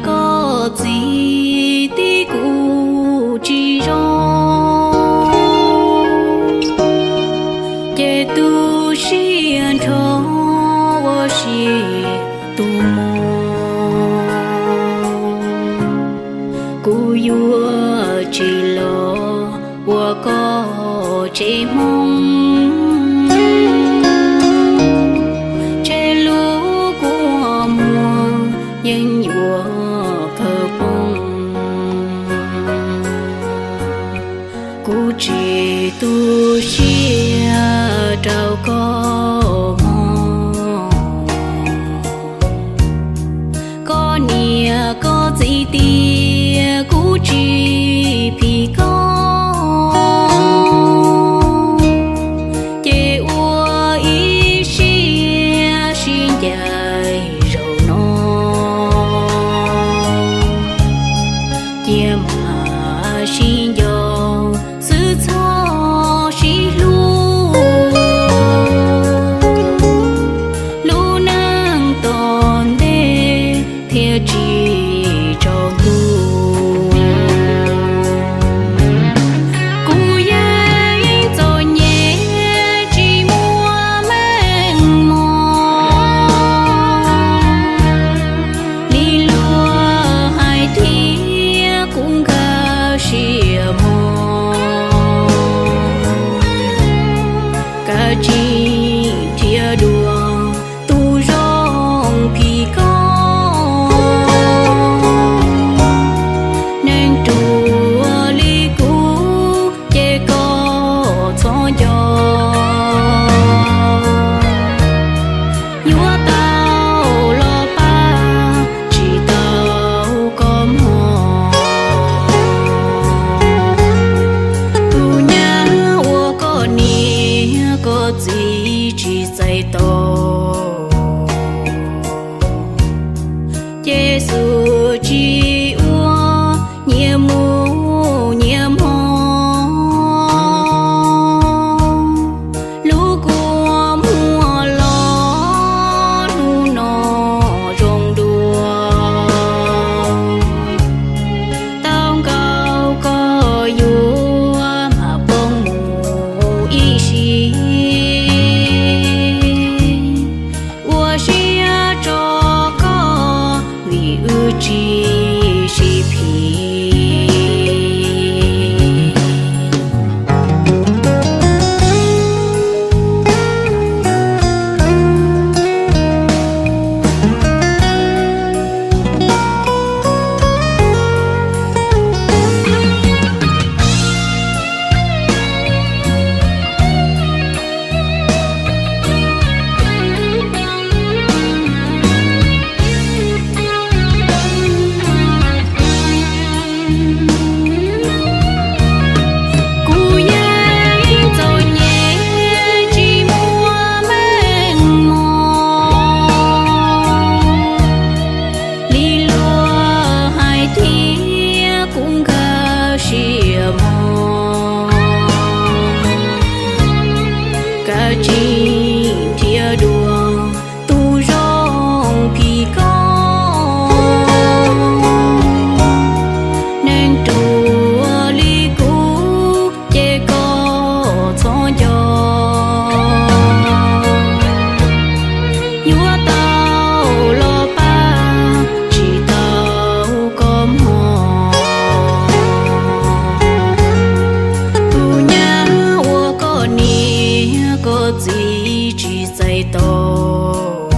Koj txiv tib kuv tsis zoo, ces tu siab nrho ua si tus mog. Kuv yuav tsis los ua koj tsev hmoob, tseg lub kua muag yeej yuav kawg poob. Kuv tsis tu siab rau koj mog. Koj niam koj txiv tias kuv tsis phim koj, ces ua ib siab sib ncaim zaum no, cia mam sib nco xwb txhob sib hlub. Lub neej tom ntej thiaj tsis tsaus ntuj. Kuv yeej txom nyem tsis muaj meej mom, li luag hais thiab kuv nkag siab mog. Kav tsij nrhiav dua tus zoo phim koj, neeg ruam li kuv ces koj txhob nco. Yuav tau los pab tsis tau koj mog. Tus nyab uas koj niam koj txiv tsis txais tos, ces xub tsis ua nyias mus nyias hmo. Lub kua muag los hnub no zoo dua, tau nkaus koj yuav mam poob mus ib sim. Ua siab tso koj vim wb tsis sib phim. Kuv yeej txom nyem tsis muaj meej mom, li luag hais thiab kuv nkag siab mog. Kav tsij nrhiav dua tus zoo phim koj, neeg ruam li kuv ces koj txhob nco. Yuav tau los pab tsis tau koj mog. Tus nyab uas koj niam koj txiv tsis txais tos,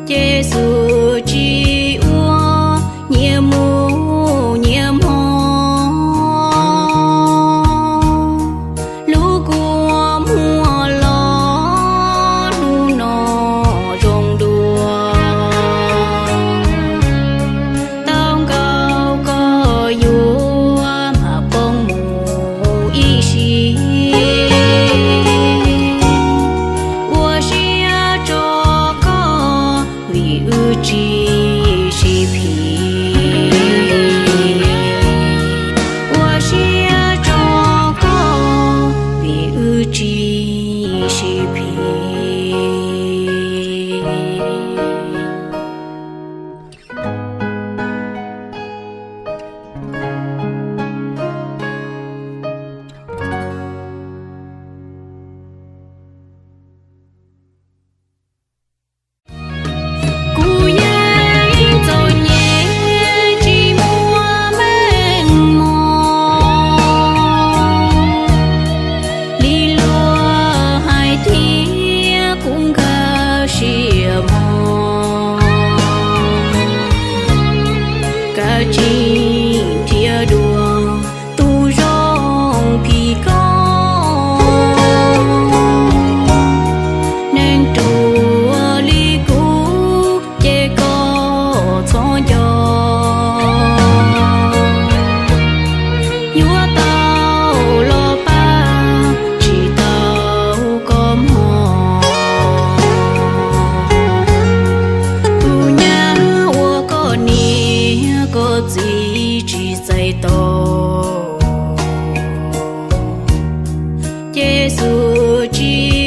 ces xub tsis ua nyias mus nyias hmo. Lub kua muag los hnub no zoo dua, tau nkaus koj yuav mam poob mus ib sim. Ces Yexus tsis